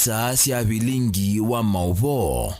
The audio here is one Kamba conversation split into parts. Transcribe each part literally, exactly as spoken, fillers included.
Saa sya vilingi wa maũvoo.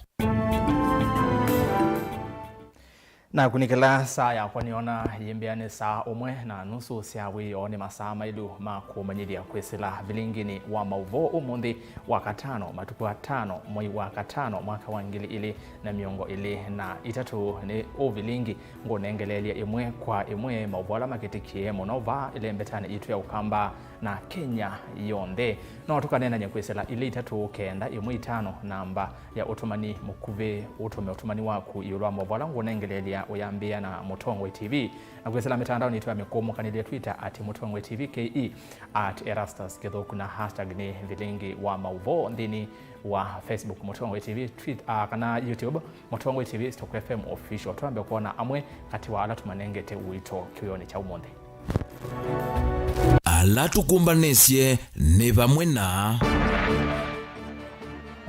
Na kũnĩkĩla saa yakwa nĩona yĩmbĩa nĩ saa ũmwe na nusu sya wĩoo. Nĩ masaa maĩlu ma kũmanyĩthya kwĩsĩla vilinginĩ wa maũvoo ũmũnthĩ wa katano, matukũ atano, mwei wa katano, mwaka wa ngili ilĩ na mĩongo ĩlĩ na itatũ. Nĩ ũvilingi ngũnengeleelya ĩmwe kwa ĩmwe maũvoo ala makĩtĩkĩe mũno vaa ĩlembetanĩ yitũ ya Ũkamba na Kenya yonthe. No tũkaneenany'a kwĩsĩla ilĩ itatũ kenda ĩmwe itano namba ya ũtũmani mũkuvĩ, ũtũme ũtũmani waku ĩũlũ wa maũvoo ala ngũnengeleelya ũyambĩĩa na Mũtongoi T V. Na kwĩsĩla mĩtandaonĩ yitũ ya mĩkũũmũkanĩlye, Twitter at Mũtongoi T V K E, at Erastus Kĩthũku, na hashtag nĩ vilingi wa maũvoo nthĩnĩ wa Facebook Mũtongoi T V, Twitter, ah, kana YouTube Mũtongoi T V stroke F M Official. Twambe kwona amwe katĩ wa ala tũmanengete ũito kĩwĩonĩ kya ũmũnthĩ. Ala tũkũmbanĩsye nĩ vamwe na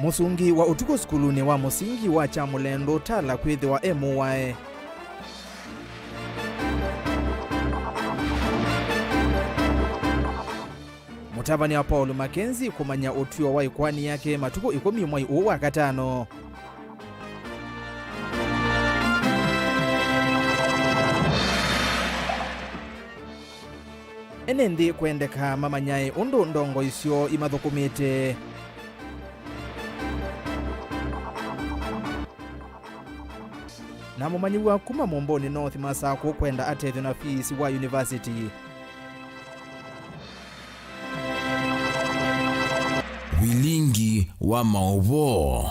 mũsungi wa ũtukũ sukulunĩ wa mũsingi wa Kyamũlendũ Tala kwĩthĩwa e mũwae. Mũtavany'a Paul Mackenzie kũmanya ũtw'ĩo wa ĩkoani yake matukũ ĩkũmi mwai ũũ wa katano. Ene nthĩ kwendeka mamanyae ũndũ ndongoi syoo imathũkũmĩte. Na mũmanyĩw'a kuma Mũmbũnĩ North Masakũ kwenda atethyo na fees wa university. Vilingi wa maũvoo.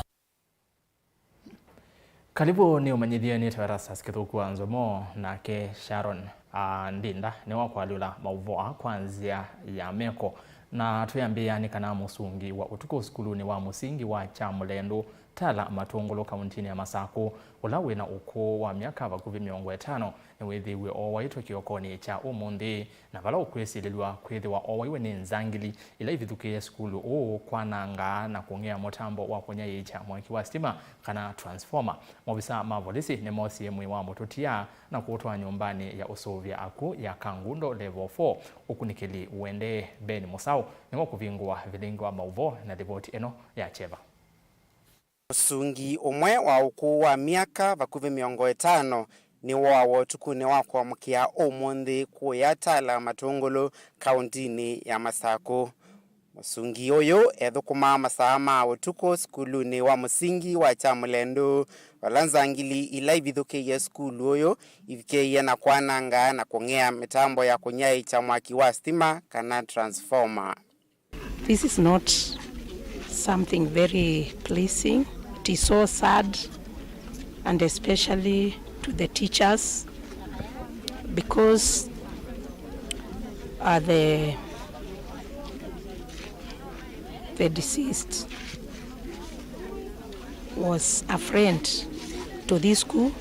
Kalĩvu nĩũmanyĩthye nĩtawa Erastus Kĩthũku wa Nzomo, nake Sharon, ah, Ndinda nĩwakwalũla maũvoo aa kwa nzĩa ya meko. Na twĩambĩĩa nĩ kana mũsungi wa ũtukũ sukulunĩ wa mũsingi wa Kyamũlendũ Tala Matũngũlũ kauntinĩ ya Masakũ, ũla wĩ na ũkũũ wa myaka vakuvĩ mĩongo ĩtano, nĩwĩthĩiwe oowaitwe kĩokonĩ kya ũmũnthĩ, na vala ũkwĩsilĩlw'a kwĩthĩwa owaiwe nĩ nzangili ila ivithũkĩĩe sukulu ũũ kwananga na kũng'ea mũtambo wa kũnyaĩĩkya mwaki wa sitima kana transformer. Maovisaa ma volisi nĩmoosie mwĩĩ wa mũtũtia na kũũtwaa nyũmbanĩ ya ũsũvĩa akw'ũ ya Kangundo Level four. Ũkunĩkĩli ũendee. Ben Mũsaũ nĩwe ũkũvingũa vilingi wa maũvoo na livoti ĩno ya kyeva. Mũsungi ũmwe wa ũkũũ wa myaka vakuvĩ mĩongo ĩtano nĩwooawa ũtukũnĩ wa kũamũkĩa ũmũnthĩ kũya Tala Matũngũlũ, kauntinĩ ya Masakũ. Mũsungi ũyũ ethũkũmaa masaa ma ũtukũ sukulunĩ wa mũsingi wa Kyamũlendũ, vala nzangili ila ivithũkĩie sukulu ũyũ ivikĩie na kwananga na kũng'ea mĩtambo ya kũnyaĩĩkya mwaki wa sitima kana transformer. This is not something very pleasing. It is so sad, and especially to the teachers, because, uh, the, the deceased was a friend to this school,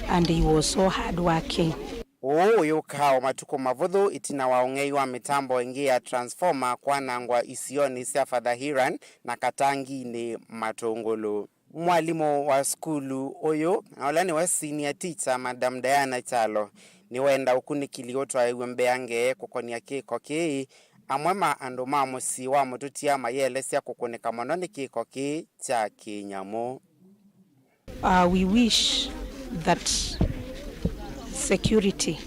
and he was so hardworking. Ũũ ũyũkaa o matukũ mavũthũ ĩtina wa ũng'ei wa mĩtambo ĩngĩ ya transformer kwanangwa isionĩ sya Father Hiran na Katanginĩ Matũngũlũ. Mwalimũ wa sukulu ũyũ, na ũla nĩwe senior teacher, Madam Diana Kyalo, nĩwenda ũkunĩkĩli ũtwaĩw'e mbeange kũkonia kĩko kĩĩ. Amwe ma andũ ma mũsyĩ wa mũtũtia mayĩelesya kũkũnĩka mũno nĩ kĩko kĩĩ kya kĩnyamũ. Uh, we wish that security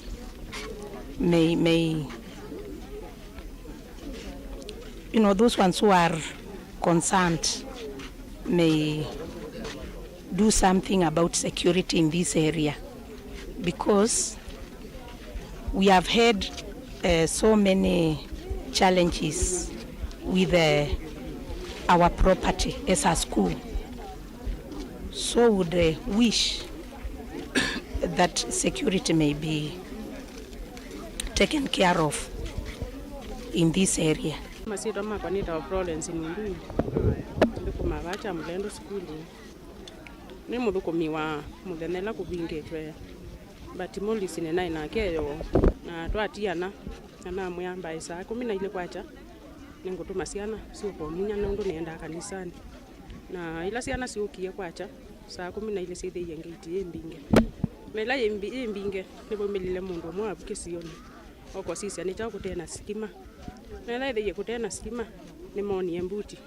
may, may, you know, those ones who are concerned may do something about security in this area, because we have had, uh, so many challenges with, uh, our property as a school. So would, uh, wish that security may be taken care of in this area. Masyĩtwa makwa nĩtawa Florence Nundu, nthũkũmaa vaa Kyamũlendũ sukulu. Nĩ mũthũkũmi wa mũthenya ĩla kũvingĩtwe, but Morris nĩnaĩ nake yoo, na twatiana, na namwĩa mbaĩ saa kũmi na ilĩ kwakya nĩngũtũma syana syũke ũmunya nũndũ nĩendaa kanisanĩ. Na ila syana syũkie kwakya, saa kũmi na ilĩ syĩthĩie ngati yĩ mbinge. Na ĩla yĩ mbi-, yĩ mbinge, nĩvaumĩlile mũndũ ũmwe wavu kĩsionĩ, ũkosisya nĩ kyaũ kũte na sitima. Na ĩla ĩthĩie kũte na sitima, Nĩmoonie mbuti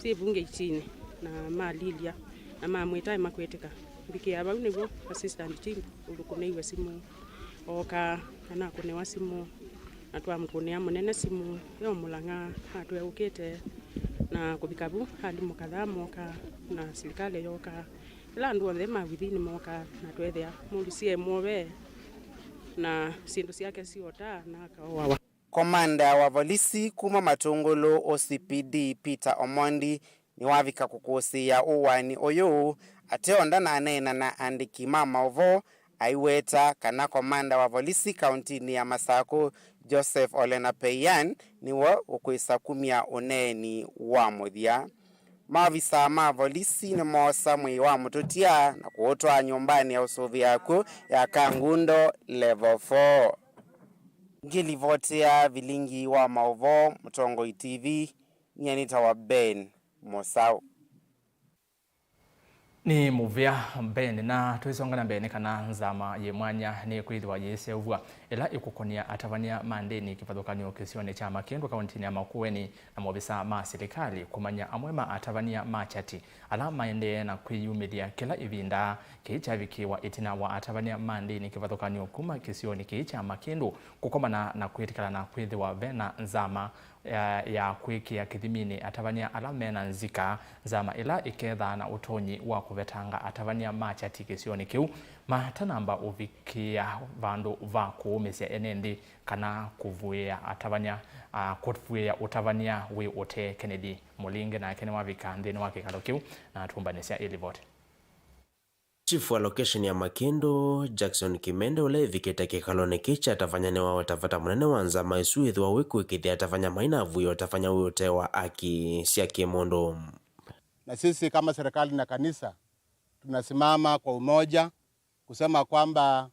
syĩ vu ngetinĩ na malilya na mamwĩta emakwĩtĩka. Mbikia vau nĩw'o Assistant Chief ũthũkũnĩiwe simũ ooka, na nakũnĩwa simũ na twamũkũnĩa mũnene simũ e o Mũlang'a atwĩa ũkĩte, na kũvika vu alimũ kadhaa mooka na silikalĩ yooka. Ĩla andũ onthe ma within mooka na tweethĩa mũndũ syĩ mwove na syĩndũ syake syota na akaoawa. Komanda wa volisi kuma Matũngũlũ, O C P D Peter Omondi, nĩwavika kũkũsĩĩa ũwaani ũyũ. Ate o nda na aneena na andĩki ma maũvoo, aiweta kana komanda wa volisi kauntinĩ ya Masakũ, Joseph Ole Napeian, nĩwe ũkwĩsa kumya ũneeni wa mũthya. Maovisa ma volisi nĩmoosa mwĩĩ wa mũtũtia na kũũtwaa nyũmbanĩ ya ũsũvĩa akw'ũ ya Kangundo Level four. Ngĩlivotea vilingi wa maũvoo Mũtongoi T V, nyie nĩtawa Ben Mũsaũ. Nĩ mũvea Ben, na tũisonga na mbee nĩ kana nzama yĩ mwanya nĩ kwĩthĩwa yĩseũvw'a ĩla ĩkũkonia atavany'a ma ndĩni kĩvathũkany'o kĩsionĩ kya Makĩndũ kauntinĩ ya Makueni na maovisa ma silikalĩ kũmanya amwe ma atavany'a ma kyati ala maendee na kwĩyumĩlya kĩla ĩvinda kĩĩ kyavikĩĩwa ĩtina wa atavany'a ma ndĩni kĩvathũkany'o kuma kĩsionĩ kĩĩ kya Makĩndũ kũkomana na kwĩtĩkĩlana kwĩthĩwa ve na nzama ya, ya kwĩkĩa kĩthiminĩ atavany'a ala me na nzika, nzama ĩla ĩkethaa na ũtonyi wa kũvetanga atavany'a ma kyati kĩsionĩ kĩu matanamba ũvikĩa vandũ va kũũmĩsya ene nthĩ kana kũvuĩa atavany'a, a, kũvuĩa ũtavany'a wĩ ũtee. Kennedy Mũlinge nake nĩwavika nthĩnĩ wa kĩkalo kĩu na atũmbanĩsya ĩlivoti. Chief wa location ya Makĩndũ, Jackson Kimende, ũla ĩvikĩte kĩkalonĩ kĩĩ kya atavany'a nĩwaweta vata mũnene wa nzama ĩsu ĩthĩwa wĩ kũĩkĩĩthya atavany'a mai na avuĩa ũtavany'a wĩ ũtee wa aki sya kĩmũndũ. Na sisi kama serikali na kanisa tunasimama kwa umoja kusema kwamba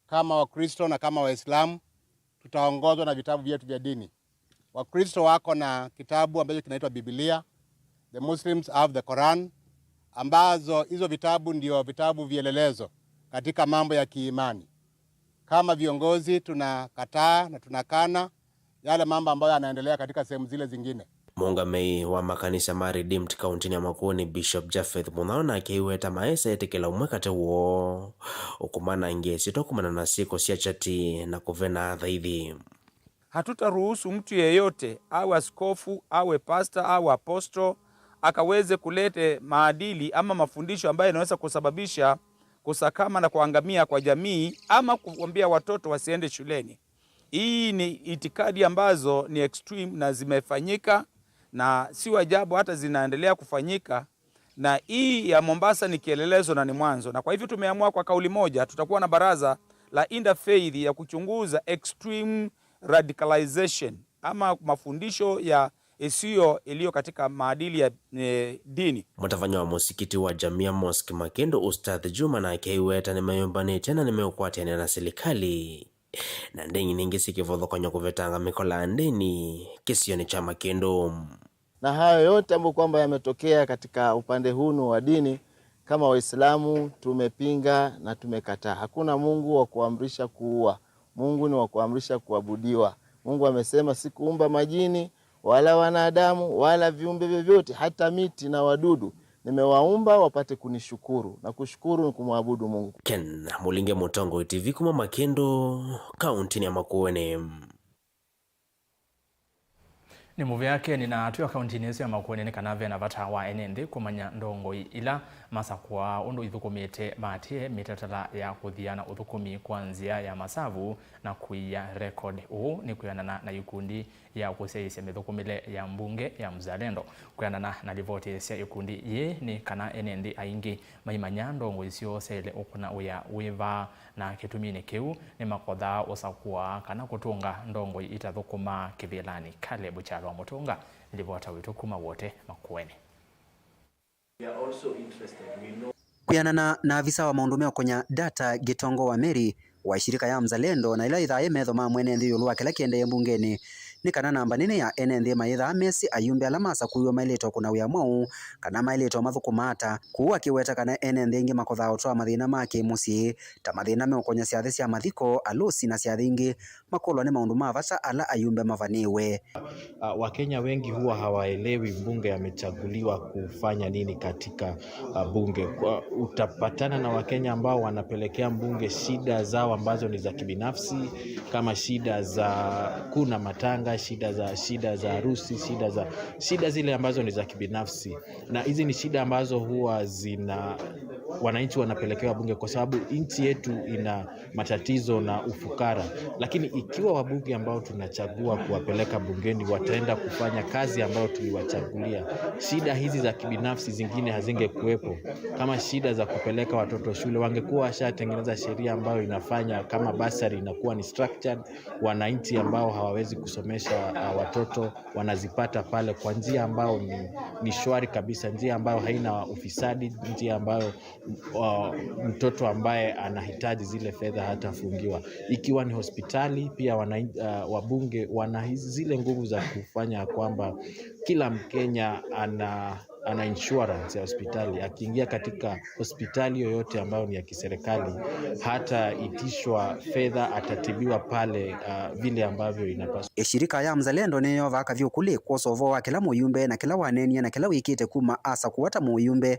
kama Wakristo na kama Waislamu tutaongozwa na vitabu vyetu vya dini. Wakristo wako na kitabu ambacho kinaitwa Biblia, the Muslims have the Quran, ambazo hizo vitabu ndio vitabu vielelezo katika mambo ya kiimani. Kama viongozi tunakataa na tunakana yale mambo ambayo yanaendelea katika sehemu zile zingine. Mũũngamĩi wa makanisa ma Redeemed kauntinĩ ya Makueni, Bishop Japheth Mũthao, nake aiweta maesa etĩkĩla ũmwe katĩ woo ũkũmanange ĩsyĩtwa kumana na syĩko sya kyati na kũvena athaithi. Hatutaruhusu mtu yeyote, awe askofu, awe pastor, awe apostle, akaweze kulete maadili ama mafundisho ambayo yanaweza kusababisha kusakama na kuangamia kwa jamii ama kuambia watoto wasiende shuleni. Hii ni itikadi ambazo ni extreme na zimefanyika na sio ajabu hata zinaendelea kufanyika. Na hii ya Mombasa ni kielelezo na ni mwanzo. Na kwa hivyo tumeamua kwa kauli moja, tutakuwa na baraza la interfaith ya kuchunguza extreme radicalization ama mafundisho ya isiyo iliyo katika maadili ya, eh, dini. Mũtavany'a wa mũsikiti wa Jamia Mosque Makĩndũ, Ustadh Juma, nake aiweta nĩmeyũmbanĩtye na nĩmeũkwatĩanĩa na silikalĩ na ndĩni ingĩ syĩ kĩvathũkany'o kũvetanga mĩkola ya ndĩni kĩsionĩ kya Makĩndũ. Na hayo yote ambayo kwamba yametokea katika upande hunu wa dini, kama Waislamu tumepinga na tumekataa. Hakuna Mungu wa kuamrisha kuua. Mungu ni wa kuamrisha kuabudiwa. Mungu amesema, "Sikuumba majini, wala wanadamu, wala viumbe vyovyote, hata miti na wadudu, nimewaumba wapate kunishukuru." Na kushukuru ni kumwabudu Mungu. Ken Mũlinge, Mũtongoi T V, kuma Makĩndũ, kauntinĩ ya Makueni. Nĩ mũvea Ken, na twĩ o kauntinĩ ĩsu ya Makueni nĩ kana ve na vata wa ene nthĩ kũmanya ndongoi ila masakũaa ũndũ ithũkũmĩte maatĩĩe mĩtalatala ya kũthiana ũthũkũmi kwa nzĩa ya masavu na kũia record. Ũu nĩ kwĩanana na ikundi ya kũsyaĩĩsya mĩthũkũmĩle ya mbunge ya Mzalendo. Kwĩanana na livoti sya ikundi yĩĩ nĩ kana ene nthĩ aingĩ maimanya ndongoi syoo syaĩle ũkũna wĩa wĩva, na kĩtuminĩ kĩu nĩmakothaa ũsakũa kana kũtũnga ndongoi itathũkũmaa kĩvĩlanĩ. Caleb Kyalo wa Mũtũnga, livota witũ kuma Wote Makueni. Kwĩanana na avisa wa maũndũ meũkũnya data Gĩtongo wa Mary wa shirika ya Mzalendo na ĩla ĩthaa yĩ metho ma mwene nthĩ ĩũlũ wa kĩla kĩendee mbungenĩ, nĩ kana namba nene ya ene nthĩ mayĩthaa mesĩ ayumbe ala masakuiwe maĩlĩte o kũna wĩa mwaũ kana maĩlĩte o mathũkũma ata, kũu akĩweta kana ene nthĩ aingĩ makothaa ũtwaa mathĩna ma kĩ-mũsyĩ ta mathĩna meũkony'a syathĩ sya mathiko, alũsi na syathĩ ingĩ, makolwa nĩ maũndũ ma vata ala ayumbe mavanĩĩwe. Uh, Wakenya wengi huwa hawaelewi mbunge amechaguliwa kufanya nini katika, uh, bunge. Kwa, utapatana na Wakenya ambao wanapelekea mbunge shida zao ambazo ni za kibinafsi, kama shida za kuna matanga, shida za, shida za harusi, shida za, shida zile ambazo ni za kibinafsi. Na hizi ni shida ambazo huwa zina, wananchi wanapelekewa bunge kwa sababu nchi yetu ina matatizo na ufukara. Lakini ikiwa wabunge ambao tunachagua kuwapeleka bungeni wataenda kufanya kazi ambayo tuliwachagulia, shida hizi za kibinafsi zingine hazingekuwepo. Kama shida za kupeleka watoto shule, wangekuwa washatengeneza sheria ambayo inafanya kama bursary inakuwa ni structured, wananchi ambao hawawezi kusomesha, uh, watoto wanazipata pale kwa njia ambayo ni, ni shwari kabisa, njia ambayo haina ufisadi, njia ambayo uh, mtoto ambaye anahitaji zile fedha hatafungiwa. Ikiwa ni hospitali pia, wana, uh, wabunge wana hizi, zile nguvu za kufanya kwamba kila Mkenya ana, ana insurance ya hospitali. Akiingia katika hospitali yoyote ambayo ni ya kiserikali, hataitishwa fedha, atatibiwa pale, uh, vile ambavyo inapaswa. Ĩshirika ya Mzalendo nĩyovaa kavyũ kũlĩ kwosa ũvoo wa kĩla mũyumbe na kĩla waneenie na kĩla wĩkĩte kuma asakũwa ta mũyumbe.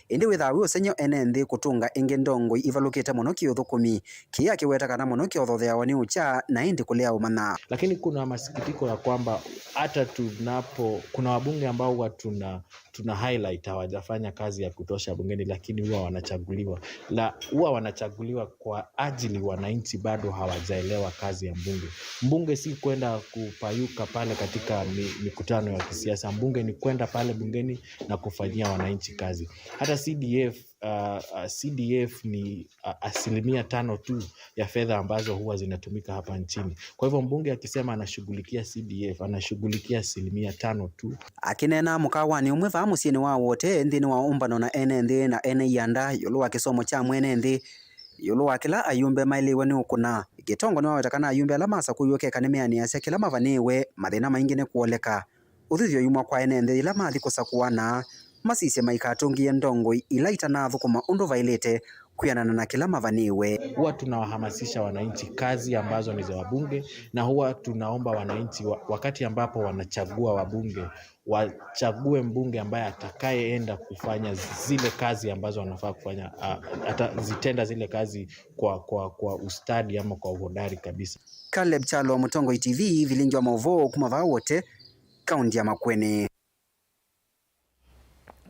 Ĩndĩ wĩthaa wĩ ũsengy'o ene nthĩ kũtũnga ĩngĩ ndongoi ivalũkĩte mũno kĩũthũkũmi, kĩĩ akĩweta kana mũno kĩothotheawa nĩ ũkya na ĩndĩ kũlea ũmanya. Lakini kuna masikitiko ya kwamba hata tunapo, kuna wabunge ambao huwa tuna, tuna highlight hawajafanya kazi ya kutosha bungeni, lakini huwa wanachaguliwa. La, huwa wanachaguliwa kwa ajili wananchi bado hawajaelewa kazi ya mbunge. Mbunge si kwenda kupayuka pale katika mi-, mikutano ya kisiasa. Mbunge ni kwenda pale bungeni na kufanyia wananchi kazi. Hata C D F, uh, uh, C D F ni, uh, asilimia tano tu ya fedha ambazo huwa zinatumika hapa nchini. Kwa hivyo mbunge akisema anashughulikia C D F, anashughulikia asilimia tano tu. Akĩneena mũkawanĩ ũmwe vaa mũsyĩnĩ wa Wote nthĩnĩ wa ũmbano na ene nthĩ na ene ianda ĩũlũ wa kĩsomo kya mwene nthĩ, ĩũlũ wa kĩla ayumbe maĩlĩwe nĩ ũkũna, Gĩtongo nĩwaweta kana ayumbe ala masakũiwe keka nĩmeanĩasya kĩla mavanĩĩwe, mathĩna maingĩ nĩ kũoleka. Ũthũthyo yuma kwa ene nthĩ yĩla mathi kũsakũana, masisye maikatũngĩe ndongoi ila itanathũkũma ũndũ vaĩlĩte kwĩanana na kĩla mavanĩĩwe. Huwa tunawahamasisha wananchi kazi ambazo ni za wabunge, na huwa tunaomba wananchi wa, wakati ambapo wanachagua wabunge, wachague mbunge ambaye atakayeenda kufanya zile kazi ambazo anafaa kufanya, a-, atazitenda zile kazi kwa, kwa, kwa ustadi ama kwa uhodari kabisa. Caleb Kyalo, Mũtongoi T V, vilingi wa maũvoo kuma vaa Wote, kaunti ya Makueni.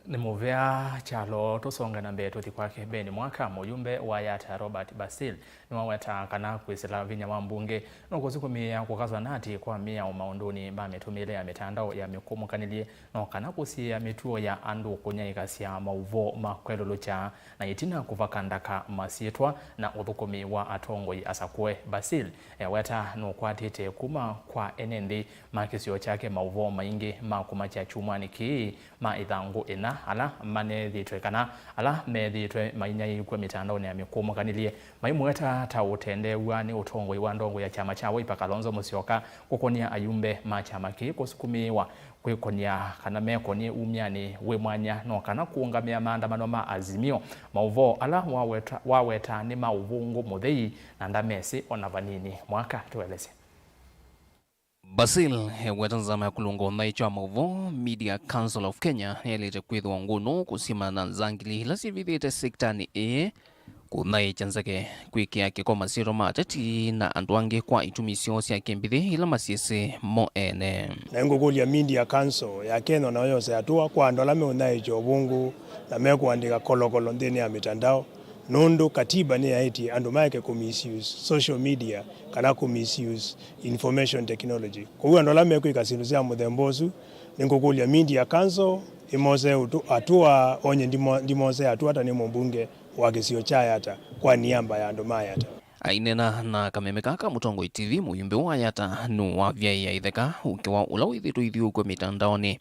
Nĩ mũvea Kyalo. Tũsonge na mbee tũthi kwake Ben Mwaka. Mũyumbe wa Yatta Robert Basil nĩwawetaa kana kwĩsĩla vinya wa mbunge nũkũsukumĩĩa kũkaswa nati kwa mĩao maũndũnĩ ma mĩtũmĩĩle ya mĩtandao ya mĩkũmũkanĩlye, no kana kũsiĩĩa mĩtuo ya andũ kũnyaĩĩkasya maũvoo ma kwelũlũkya na ĩtina kũvaka ndaka masyĩtwa na ũthũkũmi wa atongoi asakũe. Basil eweta nũkwatĩte kuma kwa ene nthĩ ma kĩsio kyake maũvoo maingĩ ma kũmakya kyumwanĩ kĩĩ ma ithangũ ĩna ala maneethĩtwe kana ala meethĩĩtwe mainyaĩĩkw'a mĩtandaonĩ ya mĩkũmũkanĩlye, maimũweta ta ũtendeew'a nĩ ũtongoi wa ndongoi ya kyama kya Wiper Kalonzo Musyoka kũkũnĩa ayumbe ma kyama kĩĩ kũsukumĩĩwa kwĩkũnĩa kana mekũnĩ umyanĩ wĩ mwanya no kana kũũngamĩa maandamano ma Azimio, maũvoo ala waweta, waweta nĩ ma ũvũngũ mũthei na ndamesĩ ona vanini. Mwaka, tũelesye. Basil eweta nzama ya kũlũnga ũthaĩkyo wa maũvoo, Media Council of Kenya, nĩyaĩlĩte kwĩthĩwa ngũnũ kũsimana na nzangili ila syĩvithĩte sektanĩ ĩĩ, kũthaĩkya nzeke, kwĩkĩa kĩko masyĩtwa ma ateti na andũ angĩ kwa itumi syoo sya kĩmbithĩ ila masyĩsĩ mo ene. Na nĩngũkũlya Media Council ya Kenya nayo yose atũa kwa andũ ala meũthaĩkya ũvũngũ na mekũandĩka kolokolo nthĩnĩ ya mĩtandao, nũndũ katiba nĩyaĩtye andũ maeke kũ misuse social media kana kũ misuse information technology. Kwoou andũ ala mekwĩka syĩndũ sya mũthemba ũsu, nĩngũkũlya Media Council ĩmose ũtũ-, atũa, onye ndimo-, ndimose atũa ta nĩ mũmbunge wa kĩsio kya Yatta kwa niamba ya andũ ma Yatta. Aineena na kameme kaka, Mũtongoi T V, mũyumbe wa Yatta nũwavyaĩĩa ĩtheka ũkĩwa ũla wĩthĩtwe ithyũũkw'a mĩtandaonĩ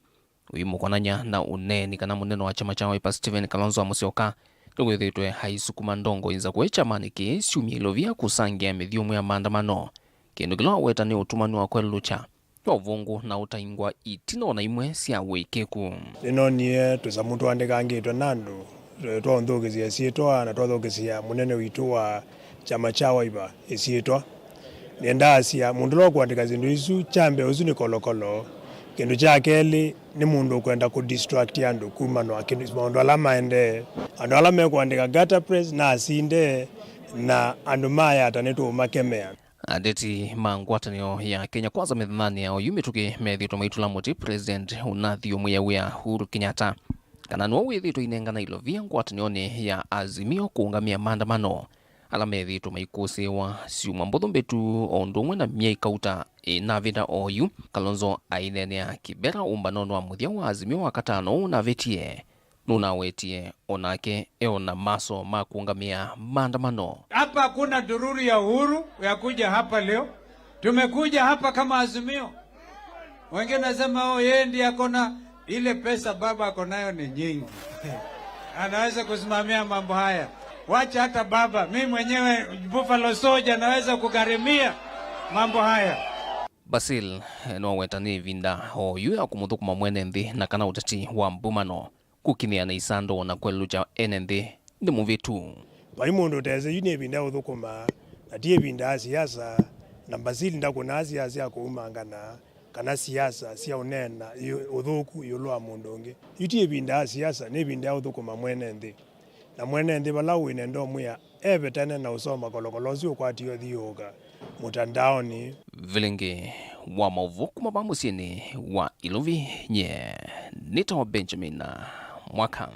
ũimũkonany'a na ũneeni kana mũnene wa kyama kya Wiper Stephen Kalonzo Musyoka nĩwĩthĩtwe aisukuma ndongoi nzakũe kyamanĩ kĩĩ syumya ilovia kũsangĩa mĩthyũmũ ya maandamano, kĩndũ kĩla waweta nĩ ũtumanu wa kwelũlũkya twa ũvũngũ na ũtaingwa itina o na imwe sya wĩkĩku. Nĩnonie tũsamũ twaandĩkangĩtwe na andũ, twaũnthũkĩsya syĩtwa na twathũkĩsya mũnene witũ wa kyama kya Wiper ĩsyĩtwa. Nĩendaasya mũndũ ũla ũkũandĩka syĩndũ isu, kya mbee ũsu nĩ kolokolo. Kĩndũ kya kelĩ nĩ mũndũ ũkwenda kũ distract andũ kumana na kĩndũ, maũndũ ala maendee. Andũ ala mekũandĩka gutter press nasinde, na andũ mayata nĩtũũmakemea. Ateti ma ngwatanĩo ya Kenya Kwanza mĩthenyanĩ ya oyu mĩtũkĩ methĩĩtwe maitũla mũtĩ President ũnathi ũmwĩa wĩa Uhuru Kenyatta kana nĩwe wĩthĩĩtwe ainengana ilovia ngwatanĩonĩ ya Azimio kũũngamĩa maandamano ala methĩĩtwe maikũsĩĩwa syumwa mbũthũ mbĩtu, o ũndũ ũmwe na myei kauta ĩnavĩta oyu. Kalonzo aineenea Kibera ũmbanonĩ wa mũthya wa Azimio Wakatano ũũ ũnavĩtie. Nũnawetie o nake e o na maso ma kũũngamĩa maandamano. Hapa hakuna ndururu ya Uhuru ya kuja hapa leo. Tumekuja hapa kama Azimio. Wengine nasema, "Oh, yeye ndiye akona ile pesa, baba ako nayo ni nyingi." Anaweza kusimamia mambo haya. Wacha hata baba, mimi mwenyewe Buffalo Soldier naweza kugharimia mambo haya. Basil, eh, nĩwaweta nĩ ĩvinda o yu ya kũmũthũkũma mwene nthĩ na kana ũteti wa mbumano kũkinyĩa na isandũ na kwelũkya ene nthĩ nĩ mũvĩtu. Vai mũndũ ũtesĩ, yu nĩ ĩvinda ya ũthũkũma, na ti ĩvinda ya siasa, na Basil ndakũnaa siasa sya kũumangana, kana siasa sya ũneena ĩ-, ũthũku ĩũlũ wa mũndũ ũngĩ. Yu ti ĩvinda ya siasa, nĩ ĩvinda ya ũthũkũma mwene nthĩ. Na mwene nthĩ vala wĩ nenda ũmwĩa, eve tene na ũsoma kolokolo ũsu ũkwatĩe ũthiũũka mũtandaonĩ. Vilingĩ wa maũvoo kuma va mũsyĩnĩ wa Iluvi, nye nĩtawa Benjamin Mwaka.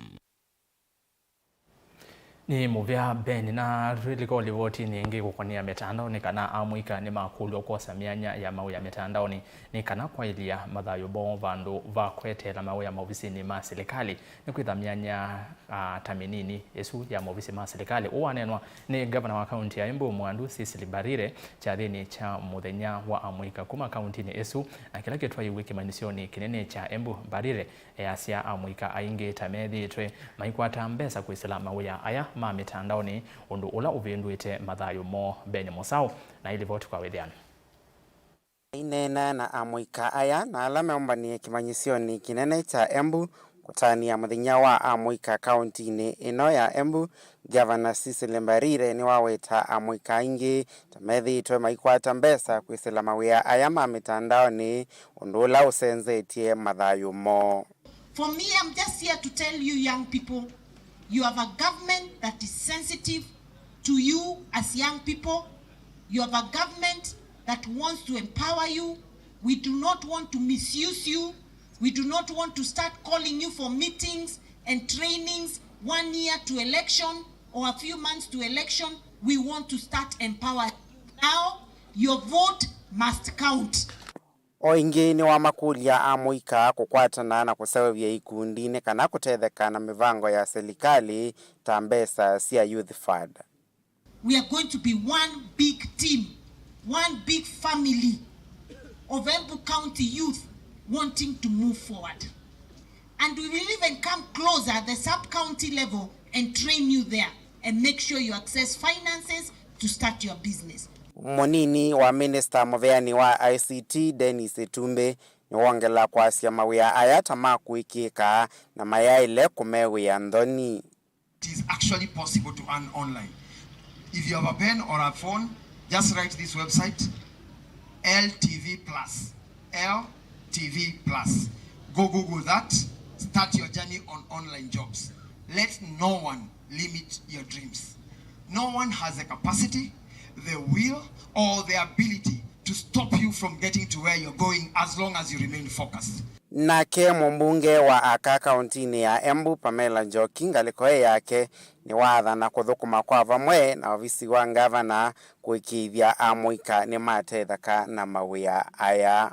Nĩ mũvea Ben, na twĩlika ũlivotinĩ ĩngĩ kũkonea mĩtandaonĩ kana amũika nĩmakũlw'a kwosa myanya ya mawĩa mĩtandaonĩ nĩ kana kwaĩlya mathayũ moo vandũ va kweteela mawĩa maovisinĩ ma silikalĩ. Nĩkwĩtha myanya, ah, ta mĩnini ĩsu ya maovisi ma silikalĩ. Ũũ waneenwa nĩ ngavana wa kaunti ya Embu, Mwandu Cecily Mbarire, kyathĩnĩ kya mũthenya wa amũika kuma kauntinĩ ĩsu, na kĩla kĩtwaiwe kĩmanyĩsyonĩ kĩnene kya Embu. Mbarire easya amũika aingĩ ta methĩĩtwe maikwata mbesa kwĩsĩla mawĩa aya ma mĩtandaonĩ, ũndũ ũla ũvĩndũĩte mathayũ moo. Ben Mũsaũ na ilivoti kwa wĩthĩano. Aineena na amũika aya na ala meũmbanie kĩmanyĩsyonĩ kĩnene kya Embu kũtanĩa mũthenya wa amũika kauntinĩ ĩno ya Embu, Ngavana Cecily Mbarire nĩwaweta amũika aingĩ ta methĩĩtwe maikwata mbesa kwĩsĩla mawĩa aya ma mĩtandaonĩ, ũndũ ũla ũsenzetye mathayũ moo. For me, I'm just here to tell you, young people, you have a government that is sensitive to you as young people. You have a government that wants to empower you. We do not want to misuse you. We do not want to start calling you for meetings and trainings one year to election or a few months to election. We want to start empowering you now. Your vote must count. O ĩngĩ nĩwamakũlya amũika kũkwatana na kũseũvya ikundi nĩ kana kũtetheka na mĩvango ya silikalĩ ta mbesa sya Youth Fund. We are going to be one big team, one big family of Embu County youth wanting to move forward. And we will even come closer at the sub-county level and train you there and make sure you access finances to start your business. Mũnini wa minista mũveani wa I C T, Dennis Itumbi, nĩwongela kwasya mawĩa aya ta ma kũĩkĩĩka na mayaĩle kũmew'ĩa nthoni. It is actually possible to earn online. If you have a pen or a phone, just write this website, L T V Plus. L T V Plus. Go Google that. Start your journey on online jobs. Let no one limit your dreams. No one has the capacity, the will, or the ability to stop you from getting to where you're going as long as you remain focused. Nake mũmbunge wa aka kauntinĩ ya Embu, Pamela Njoki, ngalĩko ĩ yake nĩwaathana kũthũkũma kwa vamwe na ovisi wa ngavana kũĩkĩĩthya amũika nĩmatetheka na mawĩa aya.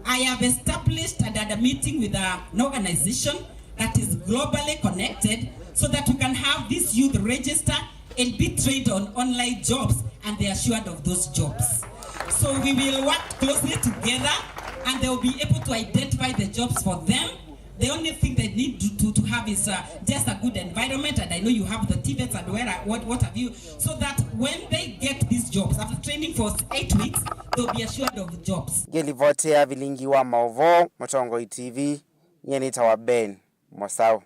I have established and had a meeting with a, an organization that is globally connected so that we can have this youth register and be trained on online jobs, and they are assured of those jobs. So we will work closely together, and they will be able to identify the jobs for them, The only thing they need to, to, to have is uh, just a good environment, and I know you have the T vets and where, what, what have you, so that when they get these jobs, after training for eight weeks, they'll be assured of jobs. Ngĩlivoti ya vilingi wa maũvoo, Mũtongoi T V, nyie nĩtawa Ben Mosau.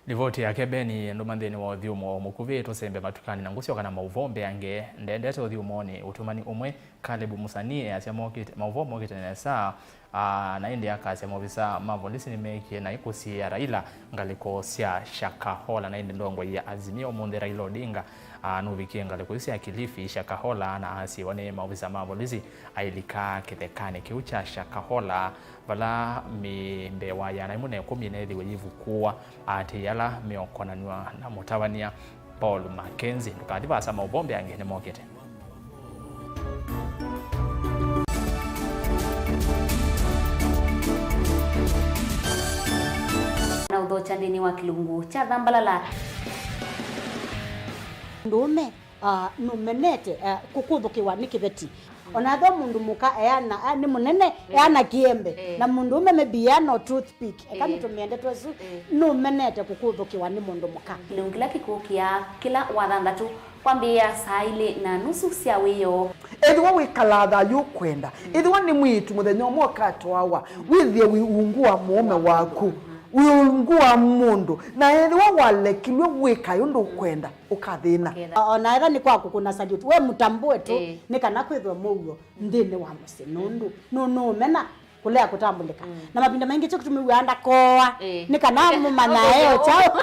Livoti yake Beni ndũma nthĩnĩ wa ũthyũmũo mũkuvĩ. Tũsembe matukanĩ na ngũsyoka na maũvoo mbeange. Ndendete ũthyũmũonĩ ũtũmani ũmwe, Caleb Musani easya mokĩte, maũvoo mokĩte nesa, aa, na ĩndĩ akasya maovisa ma volisi nĩmeekie naĩ kũsiĩĩa Raila ngalĩko sya Shakahola. Na ĩndĩ ndongoi ya Azimio ũmũnthĩ, Raila Odinga, aa, nũvikie ngalĩko isu sya Kilifi, Shakahola, na asiĩwa nĩ maovisa ma volisi ailika kĩthekanĩ kĩu kya Shakahola, vala mĩmbee wa ĩana ĩmwe na ĩkũmi ĩneethĩiwe yĩvukũwa, aatĩĩi ala meũkonanw'a na mũtavany'a Paul Mackenzie. Ndũkathi vaasa, maũvoo mbeange nĩmokĩte. Na ũthokya nthĩnĩ wa kĩlungu kya Thambalala. Ndũũme, ah, nũmenete, ah, kũkũthũkĩwa nĩ kĩveti. Ona ethĩwa mũndũ mũka eana, ah, nĩ mũnene, eana kĩembe, na mũndũũme maybe eana o toothpick, eka nĩtũmĩe ndeto ĩsu, nũmenete kũkũthũkĩwa nĩ mũndũ mũka. Kĩlungu kĩla kĩkũkĩa kĩla Wathanthatũ kwambĩĩa saa ilĩ na nusu sya wĩoo. Ethĩwa wĩkalaa thayũ ũkwenda, ethĩwa nĩ mwĩĩtu mũthenya ũmwe ũkatwawa, wĩthĩe wĩ ungu wa mũũme waku, wĩ ungu wa mũndũ, na ethĩwa walekilw'e wĩkae ũndũ ũkwenda, ũkathĩna. Ũkethĩa. O na ethĩwa nĩ kwa kũkũna salute, we mũtambũe tu, nĩ kana kwĩthwe mũuo nthĩnĩ wa mũsyĩ, nũndũ nũ-, nũũmena kũlea kũtambũlĩka. Na mavinda maingĩ kyo kĩtũmĩw'aa ndakoa, nĩ kana mũmanyae o kyaũ.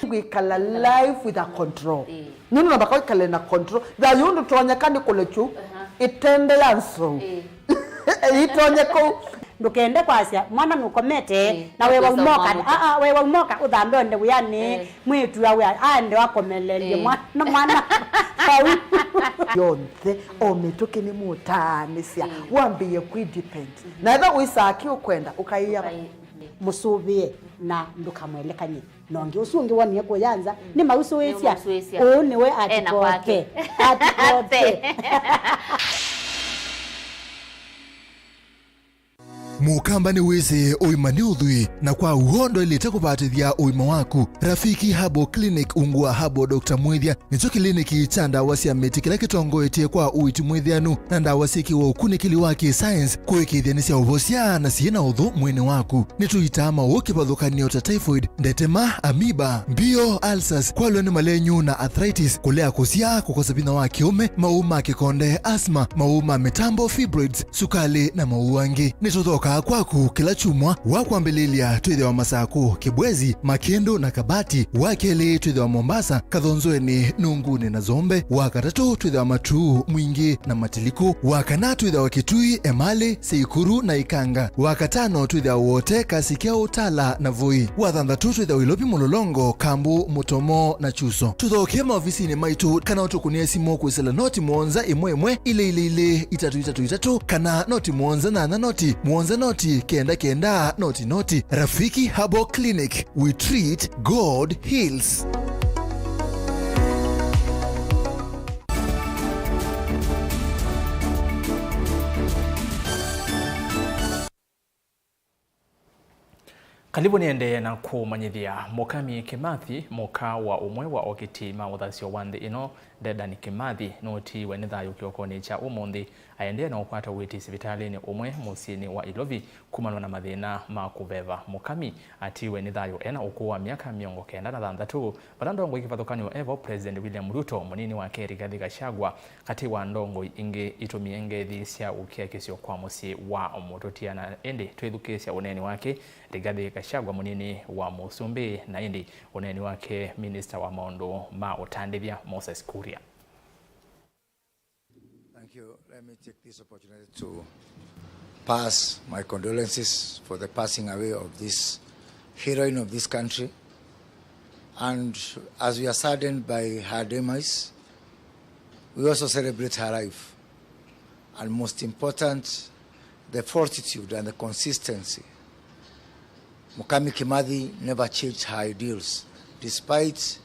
Ngwĩkala life with a control. Nũndũ namba kwĩkale na control. Thayũ ndũtonyeka nĩ kũlekyu ĩtende ya nsou. Ĩtonye kũu. Ndũkende kwasya mwana nũkomete, na we waumoka, aa, we waumoka ũthambe onde wĩanĩ, mwĩĩtu awe aende akomelelye mwana, mwana vau. Yonthe, o mĩtũkĩ nĩ mũtaanĩsya, wambĩĩe kwĩ depend. Na ethĩwa wĩsaa kĩ ũkwenda, ũkaĩa mũsũvĩe na ndũkamwelekany'e. Na ũngĩ ũsu ũngĩ wonie kũya nza, nĩmausũĩsya. Nĩmausũĩsya. Ũũ nĩwe ena kwake. Atikote. Atikote. Mũkamba nĩwĩsĩ ũima nĩ ũthwii, na kwa w'o ndwaĩlĩte kũvatĩthya ũima waku. Rafiki Herbal Clinic ungu wa Herbal Doctor Mwĩthya nĩkyo kĩliniki kya ndawa sya mĩtĩ kĩla kĩtongoetye kwa ũiiti mwĩthĩanu na ndawa syĩkĩwe ũkunĩkĩli wa kĩ-science kũĩkĩĩthya nĩsyaũvosya na syĩ na ũthũ mwĩĩnĩ waku. Nĩtũitaa maũũ kĩvathũkany'o ta typhoid, ndetema, amoeba, mbio, ulcers, kwalw'a nĩ malenyu na arthritis, kũlea kũsyaa, kũkosa vinya wa kĩũme, maũũ ma kĩkonde, asthma, maũũ ma mĩtambo, fibroids, sukalĩ, na maũũ angĩ. Nĩtũthokaa kwaku kĩla kyumwa. Wa kwambĩlĩlya twĩthĩawa Masakũ, Kĩbwezi, Makĩndũ, na Kabati. Wa kelĩ twĩthĩawa Mombasa, Kathonzoenĩ, Nungunĩ, na Zombe. Wa katatũ twĩthĩawa Matuu, Mwingĩ, na Matiliku. Wa kana twĩthĩawa Kitui, Emali, Seikuru, na Ikanga. Wa katano twĩthĩawa Wote, Kasikya, Utala, na Voi. Wa thanthatũ twĩthĩawa Ilovi, Mulolongo, Kambu, Mutomo, na Chuso. Tũthokee maovisinĩ maitũ kana ũtũkũnĩe simũ kwĩsĩla noti mũonza ĩmwe ĩmwe ilĩ ilĩ ilĩ itatũ itatũ itatũ kana noti mũonza nyanya noti mũonza noti kenda kenda noti noti. Rafiki Herbal Clinic, we treat, God heals. Kalivũ nĩendee na kũmanyĩthya. Mũkami Kĩmathi, mũka wa ũmwe wa okiti ma ũthasyo wa nthĩ ĩno, Dedan Kĩmathi, nũtiiwe nĩ thayũ kĩokonĩ kya ũmũnthĩ. Aendee na ũkwata ũiiti sivitalĩnĩ ũmwe mũsyĩnĩ wa Ilovi kumanwa na mathĩna ma kũveva. Mũkami atiiwe nĩ thayũ ena ũkũũ wa myaka mĩongo kenda na thanthatũ, vala ndongoi kĩvathũkany'o evo President William Ruto, mũnini wake Rigathi Gachagua, katĩ wa ndongoi ingĩ itũmie ngethi sya ũkiakĩsyo kwa mũsyĩ wa mũtũtia. Na ĩndĩ twĩthukĩĩsya ũneeni wake Rigathi Gachagua, mũnini wa mũsumbĩ, na ĩndĩ ũneeni wake minista wa maũndũ ma ũtandĩthya Moses Kuria. Thank you. Let me take this opportunity to pass my condolences for the passing away of this heroine of this country. And as we are saddened by her demise, we also celebrate her life. And most important, the fortitude and the consistency. Mukami Kimathi never changed her ideals, despite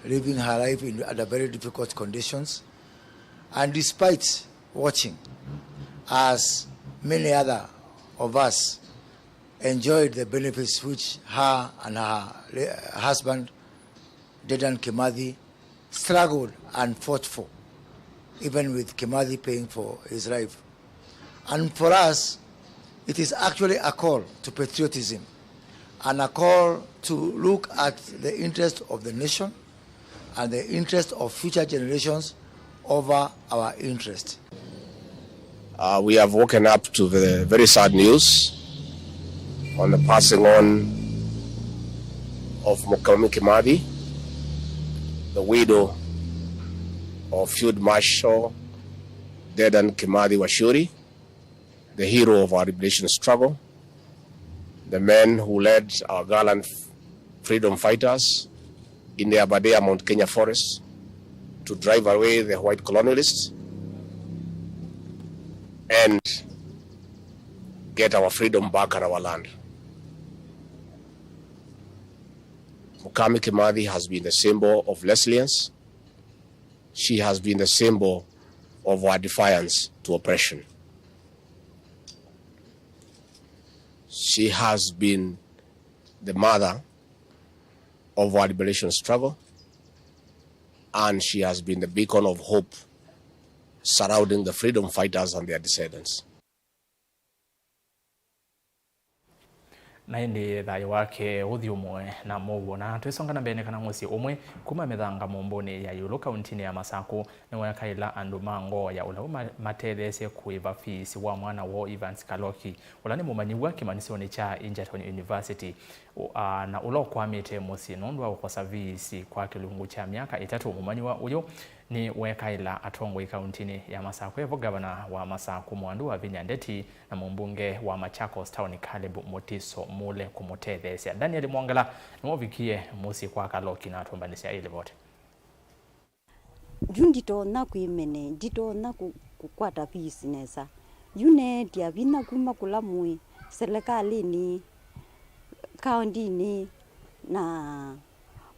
living her life in, under very difficult conditions, and despite watching, as many other of us, enjoyed the benefits which her and her la-, husband, Dedan Kimathi, struggled and fought for, even with Kimathi paying for his life. And for us, it is actually a call to patriotism and a call to look at the interest of the nation and the interest of future generations over our interest. Uh, we have woken up to the very sad news on the passing on of Mukami Kimathi, the widow of Field Marshal Dedan Kimathi Waciuri, the hero of our liberation struggle, the man who led our gallant freedom fighters in the Aberdare Mount Kenya forest to drive away the white colonialists and get our freedom back and our land. Mukami Kimathi has been the symbol of resilience. She has been the symbol of our defiance to oppression. She has been the mother of our liberation struggle, and she has been the beacon of hope surrounding the freedom fighters and their descendants. Na ĩndĩ thayũ wake ũthyũmũe na mũuo. Na twĩsonga na mbee, nĩ kana mũsyĩ ũmwe kuma Mĩthanga Mũmbũnĩ ya ĩũlũ kauntinĩ ya Masakũ nĩwekaĩla andũ ma ngoo ya ũla ũma-, matetheesye kũĩva fees wa mwana woo Evans Kaloki, ũla nĩ mũmanyĩw'a kĩmanyĩsyonĩ kya Egerton University, ũ-, a, na ũla ũkwamĩte mũsyĩ nũndũ wa kũkosa fees kwa kĩlungu kya myaka ĩtatũ. Mũmanyĩw'a ũyũ nĩwekaĩla atongoi kauntinĩ ya Masakũ, evo ngavana wa Masakũ Mwandu Wavinya Ndeti na mũmbunge wa Machakos Town Caleb Mutiso Mule kũmũtetheesya. Daniel Mwongela nĩwavikie mũsyĩ kwa Kaloki na atũmbanĩsya ĩ livoti. Yu nditonya kwĩmene, nditonya kũ-, kũkwata fees nesa. Yu neetya vinya kuma kũla mũĩ, selekalĩnĩ, kaondinĩ, na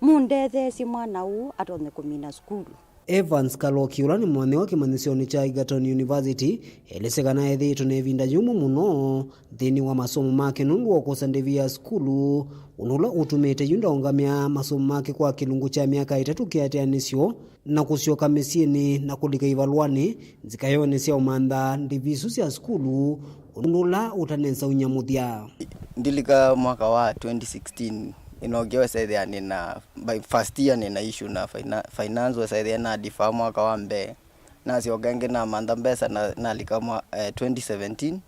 mũndetheesye mwana ũũ atonye kũmina sukulu. Evans Kaloki, ũla nĩ mũmanyĩw'a kĩmanyĩsyonĩ kya Egerton University, elĩsye kana ethĩĩtwe na ĩvinda yũmũ mũno nthĩnĩ wa masomo make nũndũ wa ũkosa ndĩvi ya sukulu, ũndũ ũla ũtumĩte yu ndaũngamya masomo make kwa kĩlungu kya myaka ĩtatũ kĩatĩanĩsyo na kũsyoka mĩsyĩnĩ na kũlika ivalũanĩ nzikayonĩ sya ũmantha ndĩvi isu sya sukulu, ũndũ ũla ũtanesa ũnyamũthya. Ndilika mwaka wa twenty sixteen, ĩnokie wesa ĩthĩa nĩna, by first year nĩna issue na fina-, finance, wesa ĩthĩa na defer mwaka wa mbee. Nasyoka ĩngĩ namantha mbesa na nalika mwa, eh, twenty seventeen.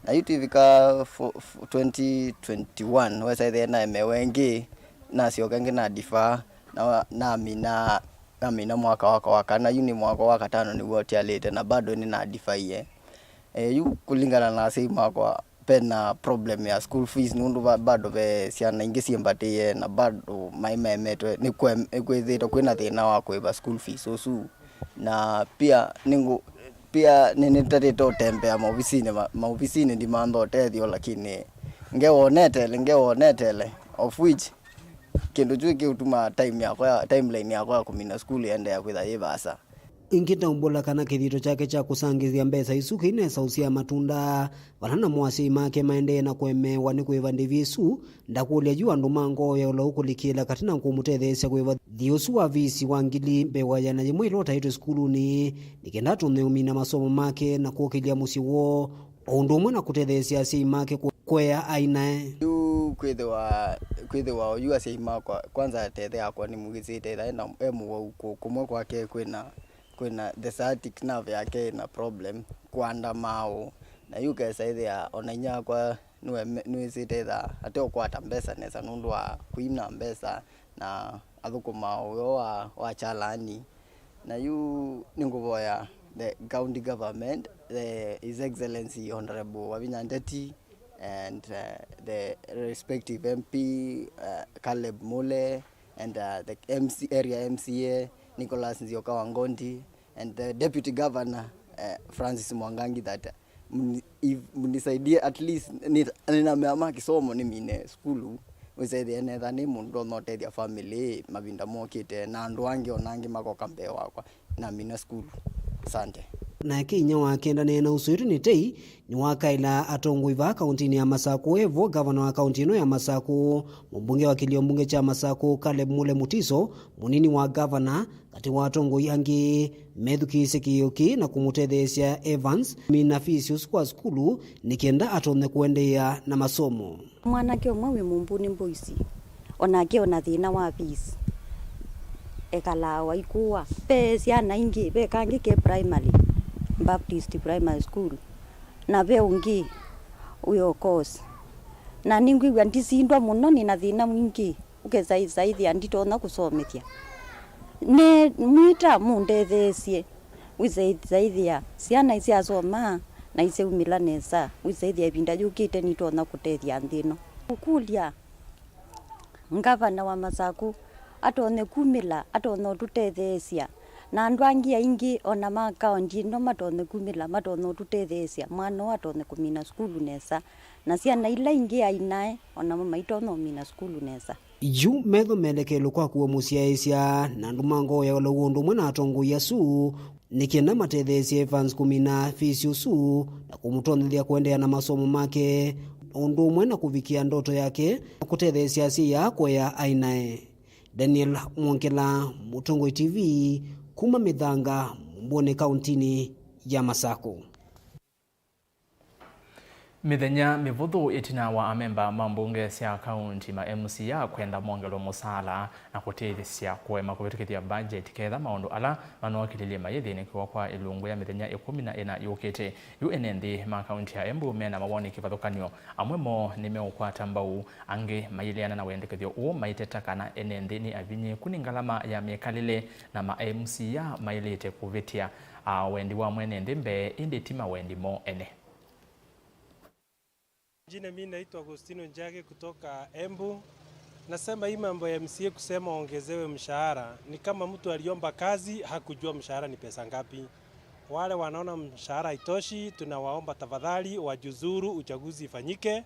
Na yu twĩvika fo-, fo-, twenty twenty-one, wesa ĩthĩa naemewa ĩngĩ, nasyoka ĩngĩ na defer, na namina, namina mwaka wakwa wa kana, yu nĩ mwaka wa katano nĩw'o ũtialĩte, na bado nĩna defer. Eh, yu kũlingana na asyai makwa, ve na problem ya school fees, nũndũ va-, bado ve syana ingĩ syĩmbatĩĩe, na bado maĩ maemetwe nĩ kwe-, nĩ kwĩthĩĩtwe kwĩna thĩna wa kũĩva school fees ũsu. Na pia nĩngũ-, pia nĩ-, nĩtatĩte ũtembea maovisinĩ, ma-, maovisinĩ ndimantha ũtethyo, lakini ngewa ũnetele, ngewa ũnetele, of which kĩndũ kyu kĩũtuma time yakwa ya, timeline yakwa ya kũmina sukulu ĩendeea kwĩtha yĩ vaasa. Ĩngĩ ndaumbũla kana kĩthito kyake kya kũsangĩthya mbesa isu kĩinesa ũsyaa matunda. Vala namo asyai make maendee na kũemeewa nĩ kũĩva ndĩvi ĩsu, ndakũlya yu andũ ma ngoo ya ũlau kũlikĩla katĩ na kũmũtetheesya kũĩva thiĩ ũsu wa visi wa ngili mbee wa yĩana yĩmwe ĩla ũtaĩtwe sukulunĩ, nĩ kenda atonye ũmina masomo make na kũkĩlya mũsyĩ woo, o ũndũ ũmwe na kũtetheesya asyai make kũ-, kũea ainae. Yu kwĩthĩwa, kwĩthĩwa oyu asyai makwa, kwanza tethe yakwa nĩmwĩsĩte ĩtha ena, e mũwau kũ-, kũmwe kwake kwĩna, kwĩna the sciatic nerve yake ĩna problem, kũanda maaũ. Na yu kesa ĩthĩa ona inyia wakwa nĩwe-, nĩwĩsĩte ĩtha ateũkwata mbesa nesa nũndũ wa kũina mbesa na athũkũmaa ũyo wa, wa kyalani. Na yu nĩngũvoya the county government, the, His Excellency Honorable Wavinya Ndeti and, uh, the respective M P, uh, Caleb Mule, and, uh, the M C, area M C A Nicholas Nzioka Wangondi, and the deputy governor, uh, Francis Mwangangi, that mni-, if-, mnisaidie at least, ni-, nĩna mea ma kĩsomo nĩmine sukulu, wĩsa ĩthĩa netha nĩ mũndũ ndonya ũtethya family mavinda mokĩte, na andũ angĩ ona angĩ makoka mbee wakwa namina sukulu. Asante. Nake inyia wake Daniel Nauswirũ Nĩtei nĩwakaĩla atongoi vaa kaũntĩnĩ ya Masakũ, evo ngavana wa kaũntĩ ĩno ya Masakũ, mũmbunge wa kĩlio mbunge kya Masakũ Caleb Mule Mutiso, mũnini wa ngavana, katĩ wa atongoi angĩ methukĩĩsye kĩĩo kĩĩ na kũmũtetheesya Evans kũmina fees ũsu wa sukulu nĩ kenda atonye kũendeea na masomo. Mwanake ũmwe wĩ Mũmbunĩ Boys, o nake ona thĩna wa fees, ekalaa waikũa. Ve syana ingĩ, ve kangĩ ke primary, Baptist Primary School, na ve ũngĩ wĩ o course. Na nĩngwĩw'a ndisindwa mũno, nĩ na thĩna mwingĩ, ũkesa ĩsa ĩthĩa nditonya kũsomethya. Nĩ mwĩta mũndetheesye, wĩsa ĩsa ĩthĩa syana isyasoma na isyaumĩla nesa, wĩsa ĩthĩa ĩvinda yũkĩte nitonya kũtethya nthĩ ĩno. Kũkũlya ngavana wa Masakũ atonye kumĩla, atonye ũtũtetheesya, na andũ angĩ aingĩ ona ma kaũntĩ ĩno matonye kumĩla, matonye ũtũtetheesya, mwana ũũ atonye kũmina sukulu nesa, na syana ila ingĩ ainae onamo maitonye ũmina sukulu nesa. Yu metho melekelo kwa kũamũsyaĩĩsya na andũ ma ngoo ya ũlau ũndũ ũmwe na atongoi asu, nĩ kenda matetheesye Evans kũmina fees ũsu na kũmũtonyethya kũendeea na masomo make, o ũndũ ũmwe na kũvikĩa ndoto yake na kũtetheesya asyai aa kũea ainae. Daniel Mwongela, Mũtongoi T V, kuma Mĩthanga, Mũmbũnĩ, kaũntĩnĩ ya Masakũ. Mĩthenya mĩvũthũ ĩtina wa amemba ma mbunge sya kaũnti, ma M C A, kwenda mongelwe mũsaala na kũtĩĩsya kũema kũvĩtũkĩthya mbangeti ketha maũndũ ala manookĩlilye mayĩthĩnĩkĩwa kwa ĩlungu ya mĩthenya ĩkũmi na ĩna yũkĩte. Yu ene nthĩ ma kaũnti ya Embu mena mawoni kĩvathũkany'o. Amwe moo nĩmeũkwata mbau, angĩ mayĩleana na wendekethyo ũũ, maiteta kana ene nthĩ nĩ avinyĩĩku nĩ ngalama ya mĩkalĩle na ma M C A maĩlĩte kũvĩtya, a, wendi wa mwene nthĩ mbee, ĩndĩ ti mawendi moo ene. Jina, mimi naitwa Agostino Njage kutoka Embu. Nasema hii mambo ya M C A kusema waongezewe mshahara ni kama mtu aliomba kazi, hakujua mshahara ni pesa ngapi. Wale wanaona mshahara haitoshi, tunawaomba tafadhali wajuzuru, uchaguzi ifanyike.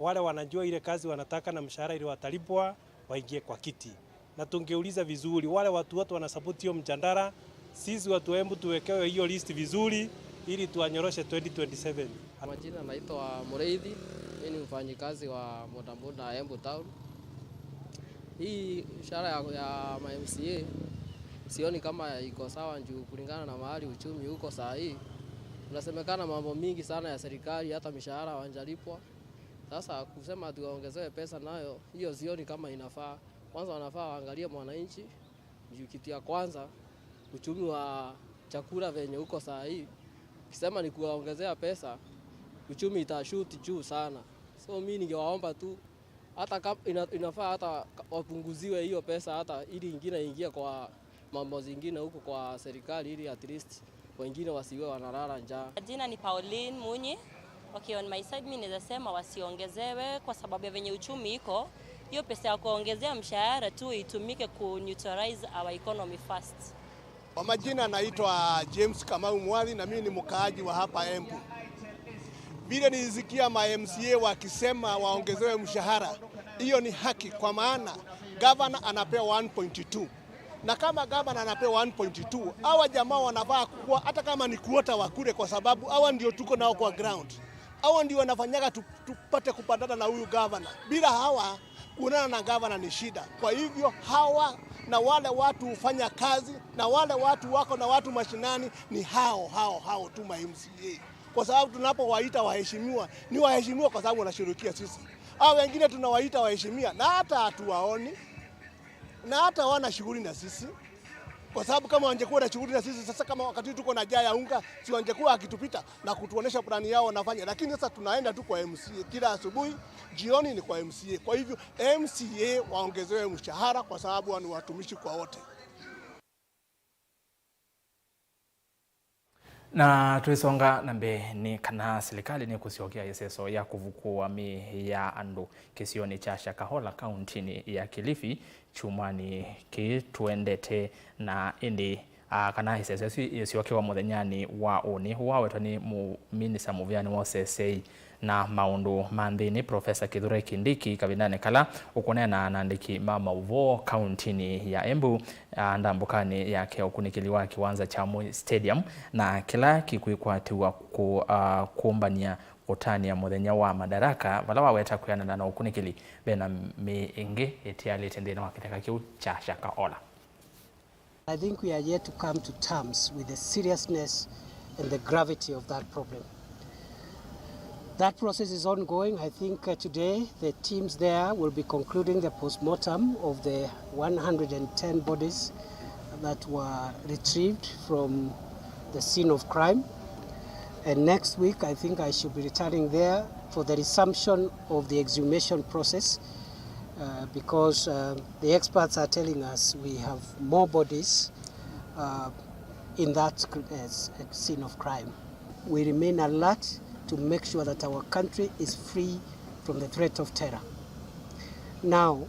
Wale wanajua ile kazi wanataka na mshahara ile watalipwa, waingie kwa kiti. Na tungeuliza vizuri, wale watu wote wanasupport hiyo mjadala, sisi watu wa Embu tuwekewe hiyo list vizuri ili tuwanyoroshe twenty twenty-seven. Majina naitwa Mureithi, mimi ni mfanyikazi wa bodaboda Embu Town. Hii mshahara ya, ya ma M C A sioni kama iko sawa juu kulingana na mahali uchumi uko saa hii. Kunasemekana mambo mingi sana ya serikali, hata mishahara hawajalipwa. Sasa kusema ati waongezewe pesa nayo, hiyo sioni kama inafaa. Kwanza wanafaa waangalie mwananchi, juu kitu ya kwanza, uchumi wa chakula venye uko saa hii, ukisema ni kuwaongezea pesa, uchumi itashoot juu sana. So mi ningewaomba tu, hata kama ina-, inafaa hata ka-, wapunguziwe hiyo pesa hata ili ingine ingie kwa mambo zingine huku kwa serikali ili at least wengine wasiwe wanalala njaa. Jina ni Pauline Munyi. Okay, on my side, mi naweza sema wasiongezewe kwa sababu ya venye uchumi iko. Hiyo pesa ya kuongezea mshahara tu itumike ku neutralize our economy first. Kwa majina naitwa James Kamau Mwathi na mimi ni mkaaji wa hapa Embu. Vile nilisikia ma M C A wakisema waongezewe mshahara, hiyo ni haki kwa maana gavana anapewa one point two. Na kama gavana anapewa one point two, hawa jamaa wanafaa kuwa, hata kama ni quarter, wa kule, kwa sababu hawa ndio tuko nao kwa ground. Hawa ndio wanafanyaga tu-, tupate kupatana na huyu gavana. Bila hawa, kuonana na gavana ni shida. Kwa hivyo hawa na wale watu hufanya kazi na wale watu wako na watu mashinani ni hao, hao, hao tu ma M C A. Kwa sababu tunapowaita waheshimiwa, ni waheshimiwa kwa sababu wanashughulikia sisi. Hao wengine tunawaita waheshimiwa na hata hatuwaoni. Na hata hawana shughuli na sisi, kwa sababu kama wangekuwa na shughuli na sisi, sasa kama wakati tuko na njaa ya unga, si wangekuwa akitupita na kutuonesha plani yao wanafanya? Lakini sasa tunaenda tu kwa M C A kila asubuhi, jioni ni kwa M C A. Kwa hivyo M C A waongezewe mshahara kwa sababu ni watumishi kwa wote. Na twĩsonga na mbee, nĩ kana silikalĩ nĩkũsyokea ĩseso ya kũvukũa mĩĩ ya andũ kĩsionĩ kya Shakahola, kaũntĩnĩ ya Kilifi, kyumwanĩ kĩĩ tũendete, na ĩndĩ A, kana ĩsese ĩsu yĩsyokewa mũthenyanĩ wa ũnĩ, ũũ wawetwa nĩ mũ-, minista mũvĩanĩ wa ũseseĩ na maũndũ ma nthĩnĩ, Profesa Kithure Kindiki, kavindanĩ kala ũkũneena na andĩki ma maũvoo kauntinĩ ya Embu, a, ndambũkanĩ yake ũkunĩkĩli wa kĩwanza kya Moi Stadium na kĩla kĩkwĩkwatĩw'a kũ-, a, kũmbany'a kũtanĩa mũthenya wa Madaraka, vala waweta kwĩanana na ũkunĩkĩli, ve na mĩĩ ĩngĩ ĩtialĩte nthĩnĩ wa kĩtheka kĩu kya Shakahola. I think we are yet to come to terms with the seriousness and the gravity of that problem. That process is ongoing. I think, uh, today the teams there will be concluding the post-mortem of the one hundred and ten bodies that were retrieved from the scene of crime. And next week, I think I should be returning there for the resumption of the exhumation process, uh, because, uh, the experts are telling us we have more bodies, uh, in that cr-, uh, s-, scene of crime. We remain alert to make sure that our country is free from the threat of terror. Now,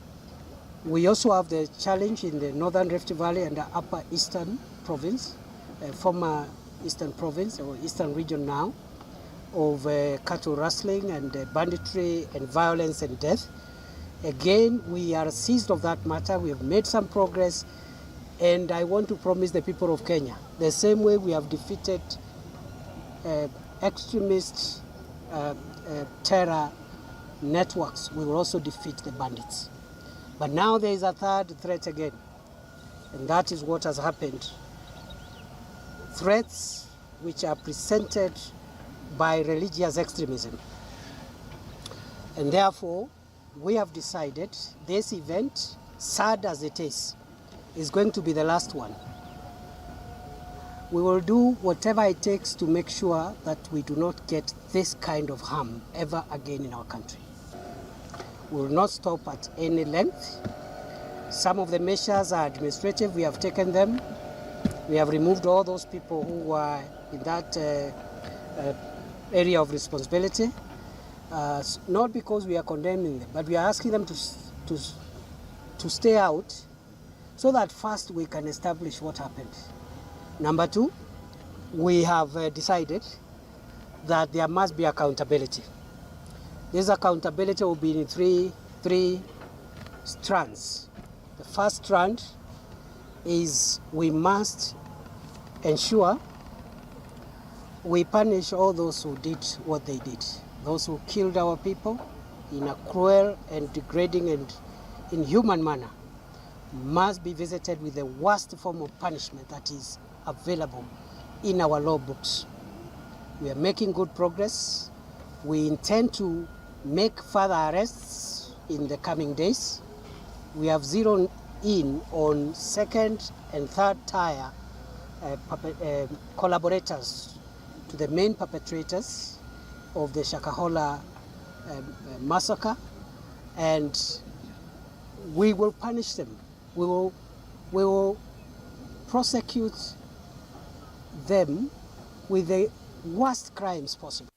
we also have the challenge in the Northern Rift Valley and the Upper Eastern Province, uh, former Eastern Province or Eastern Region now, of, uh, cattle rustling and, uh, banditry and violence and death. Again, we are seized of that matter. We have made some progress, and I want to promise the people of Kenya, the same way we have defeated, uh, extremist, uh, uh, terror networks, we will also defeat the bandits. But now there is a third threat again, and that is what has happened. Threats which are presented by religious extremism. And therefore, we have decided this event, sad as it is, is going to be the last one. We will do whatever it takes to make sure that we do not get this kind of harm ever again in our country. We will not stop at any length. Some of the measures are administrative. We have taken them. We have removed all those people who were in that, uh, uh, area of responsibility. Uh, s-, not because we are condemning them, but we are asking them to s-, to s-, to stay out so that first we can establish what happened. Number two, we have, uh, decided that there must be accountability. This accountability will be in three, three strands. The first strand is we must ensure we punish all those who did what they did, those who killed our people in a cruel and degrading and inhuman manner must be visited with the worst form of punishment that is available in our law books. We are making good progress. We intend to make further arrests in the coming days. We have zeroed in on second and third tier, uh, puppet-, uh, collaborators to the main perpetrators of the Shakahola, um, uh, massacre, and we will punish them. We will, we will prosecute them with the worst crimes possible.